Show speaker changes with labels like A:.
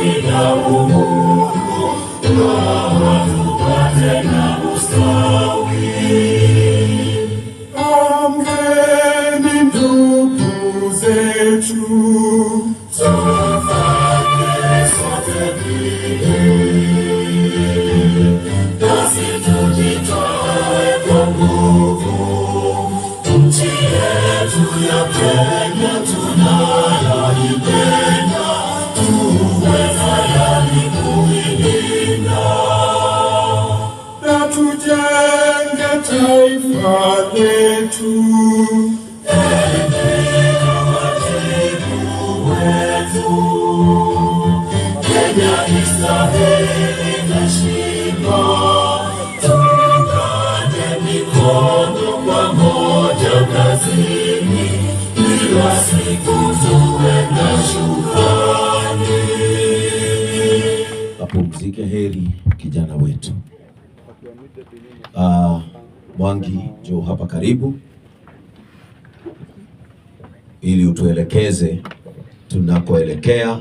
A: Amani na uhuru, tupate na ustawi.
B: Amkeni ndugu zetu,
A: tufanye sote bidii, nasi tujitoe kwa nguvu, nchi yetu ya Kenya tunayoipenda, tuwe tayari kuilinda.
B: Na tujenge taifa letu.
A: Wajibu wetu, Kenya istahili heshima, tuungane mikono pamoja kazini, kila siku tuwe na shukrani.
C: Apumzike heri kijana wetu. Mwangi, njoo hapa karibu ili utuelekeze tunakoelekea.